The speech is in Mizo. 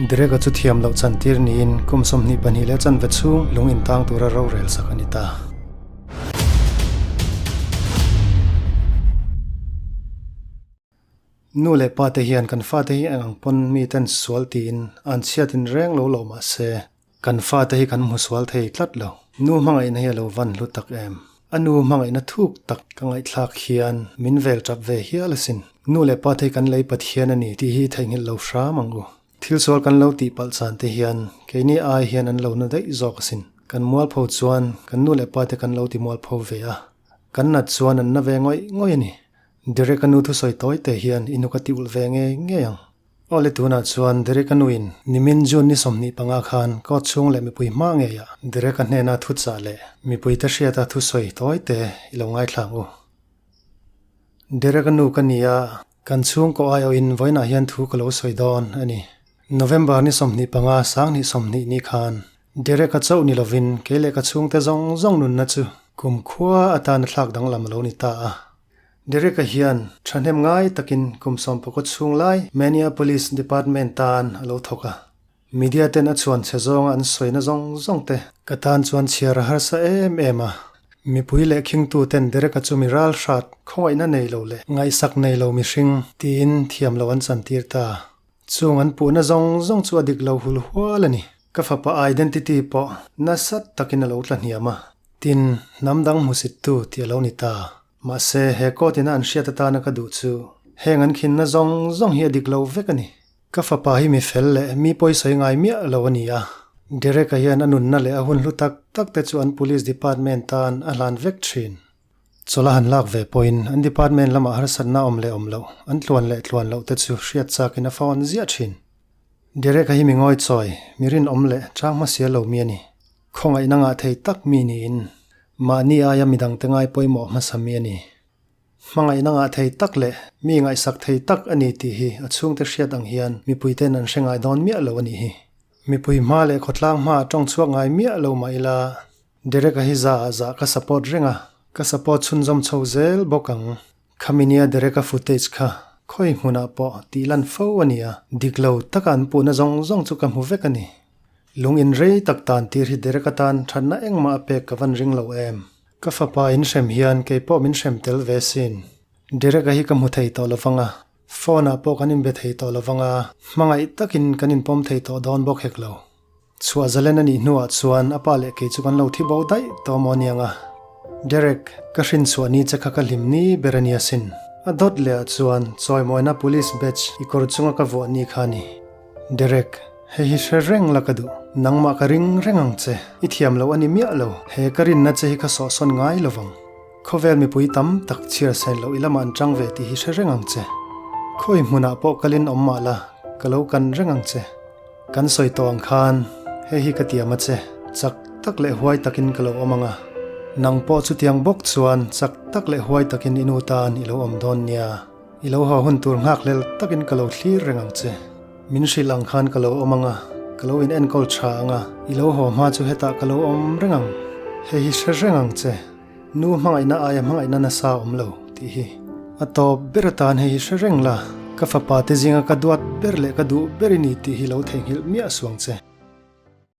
Derek-a chu thiam loh chantir niin kum 22 leh chanve chhung lung intang tura rorel sak a ni ta. Nu leh pa te hian kan fate hi eng ang pawn mi ten sual tiin an chhiatin reng lo lo mah se, kan fate hi kan hmu sual thei tlat lo. Nu hmangaihna hi a lo van hlu tak em? A nu hmangaihna thuk tak ka ngaihthlak hian min vel tap ve hial asin. Nu leh pa te hi kan lei Pathian a ni tih hi theihnghilh lo hram ang u. Thil sual kan lo tih palh chan te hian keini ai hian an lo na daih zawk asin. Kan mualpho chuan kan nu leh pa te kan lo ti mualpho ve a, kan nat chuan an na ve ngawih ngawih a ni. Derek-a nu thusawi tawi te hian i nuk a ti ulh ve ngei ngei ang. Aw le tunah chuan Derek-a nuin nimin June ni 25 khan court chhung leh mipui hma ngeiah Derek-a hnena thu chah leh mipuite hriata thusawi tawi te i lo ngaithla ang u. Derek-a nu ka ni a, kan chhungkaw aiawhin vawiinah hian thu ka lo sawi dawn a ni. November ni 25 sanghnih 20 ni khan Derek-a chauh ni lovin kei leh ka chhungte zawng zawng nunna chu kumkhua atana thlak danglam a lo ni ta a. Derek-a hian thahnem ngai takin kum sawmpakaw chhung lai Minneapolis Department tan a lo thawk a. Media ten a chhuan chhe zawnga an sawina zawng zawng te ka tan chuan chhiar a harsa em em a. Mipui leh khingtu ten Derek-a chu mi ral hrat, khawngaihna nei lo leh ngaihsak nei lo mihring tiin thiam lo an chantir ta. Chung an puhna zawng zawng chu a dik lo hul hual a ni. Ka fapa identity pawh nasa takin a lo tla hniam a, tin, hnam dang hmusittu tih a lo ni ta. Mahse, he court ina an hriat atana ka duh chu heng an khinna zawng zawng hi a dik lo vek a ni. Ka fapa hi mi fel leh mi pawisawi ngai miah lo a ni a. Derek-a hian a nunna leh a hun hlu tak tak te chu an police department tan a hlan vek thin. Chawlh a han lak ve pawhin an department lamah harsatna awm leh awm loh, an tluan leh tluan loh te chu hriat chakin a phone ziah thin. Derek-a hi mi ngawichawi, mi rinawm leh chang hmasial lo mi a ni. Khawngaihna ngah thei tak mi niin mahni aia midangte ngai pawimawh hmasa mi a ni. Hmangaihna ngah thei tak leh mi ngaihsak thei tak a ni tih hi a chhungte hriat ang hian mipuite'n an hre ngai dawn miah lo a nih hi. Mipui hma leh khawtlang hma a tawng chhuak ngai miah lo mah ila Derek-a hi za ah za ka support reng a, ka support chhunzawm chho zel bawk ang. Khami nia Derek-a footage kha khawi hmunah pawh tih lan fo a ni a, dik lo taka an puhna zawng zawng chu ka hmu vek a ni. Lung in rei tak tan tir hi Derek atan thatna engmah a pek ka van ring lo em. Ka fapa in hrem hian kei pawh min hrem tel ve sin. Derek-a hi ka hmu thei tawh lovang a, phone ah pawh kan inbe thei tawh lovang a, hmangaih takin kan inpawm thei tawh dawn bawk hek lo. Chhuah zalen a nih hnuah chuan a pa leh kei chu kan lo thi bo daih tawh maw aniang a. Derek, ka hrin chhuah ni che kha ka hlim ni ber a nia sin. A dawt leh ah chuan chawimawina police badge i kawr chunga ka vuah ni kha a ni. Derek, hei hi hre reng la ka duh. Nangmah ka ring reng ang che. I thiam loh a ni miah lo. He ka rinna che hi ka sawhsawn ngai lo vang. Khawvel mipui tam tak chhiar sain loh i lamah an chang ve tih hi hre reng ang che. Khawi hmunah pawh kalin awm mah la, ka lo kan reng ang che. Kan sawi tawh ang khan, hei hi ka tiam a che, chak tak leh huai takin ka lo awm ang a. Nang pawh chutiang bawk chuan chak tak leh huai takin i nu tan i lo awm dawn nia. I lo haw hun tur nghakhlel takin ka lo thlir reng ang che. Min hrilh ang khan ka lo awm ang a, ka lo in enkawl tha ang a, i lo haw hma chu hetah ka lo awm reng ang. Hei hi hre reng ang che, nu hmangaihna aia hmangaihna nasa awm lo tih hi. A tawp ber atan hei hi hre reng la, ka fapa te zinga ka duat ber leh ka duh ber i ni tih hi lo theihnghilh miah suang che.